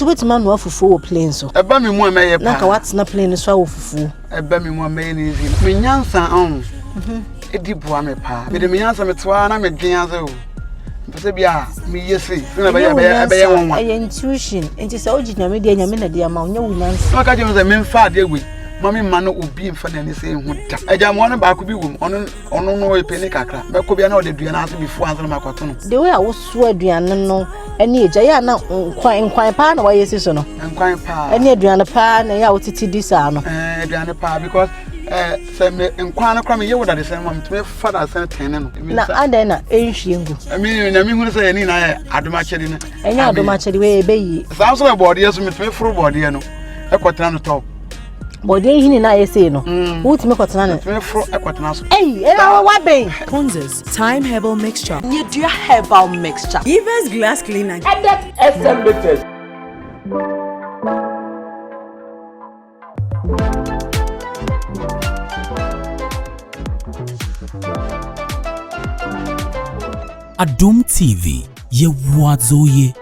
Nti wobɛtumi anoa fufuo wɔ plane so? Ɛba me mu a mɛyɛ paa. Na nka woatena plane so awɔ fufuo. Ɛba me mu a mɛyɛ no easy. Me nyansa ɔn. Ɛdi boa me paa. Mede me nyansa mete hɔ ara na medwen ase o. Mpɛ sɛ bi a meyɛ sei. Sɛ na ɛbɛyɛ ɛbɛyɛ ɛbɛyɛ nwanwa. Ɛyɛ intuition. Nti sɛ wogye Nyame di a Nyame na de ama wo, nyɛ wo nyansa. Na ɔka kyerɛ me sɛ memfa adeɛ wei ma me mma no obi mfa n'ani sɛ ehu da. Agyammoa no baako bi wɔ mu. Ɔno ɔno no ɔyɛ panin kakra. Mɛkɔ bia na ɔde dua no ase before ansa na makɔto no. The way a wosoa aduane no ɛne egya yɛ a na nkwan nkwan paa na wayɛ si so no. Nkwan paa. Ɛne aduane paa na ɛyɛ a wotete di saa no. Ɛɛ aduane paa because ɛɛ sɛ me nkwan no koraa meyɛ wɔ dadesɛn mu a metumi fa dadesɛn tɛn ne no. Na adɛn na ɛnhwie ngu? Ɛmi na mi hunu sɛ yɛn nyinaa yɛ adom akyɛde no. Ɛnyɛ adom akyɛde wei ɛbɛyie. Saa nso na bɔɔdeɛ so metumi foro bɔɔdeɛ no ɛkɔtena no top. Bɔdeɛ nhini na ayɛ sei no mm. wotumi kɔtena ne. Wotumi foro kɔtena so. Ɛyi ɛna wabɛn. Ponzes Thyme Herbal Mixture. Nyedua Herbal Mixture. Evans Glass Cleaner. Added SM Bitters. Adom TV, yɛwoadzoye.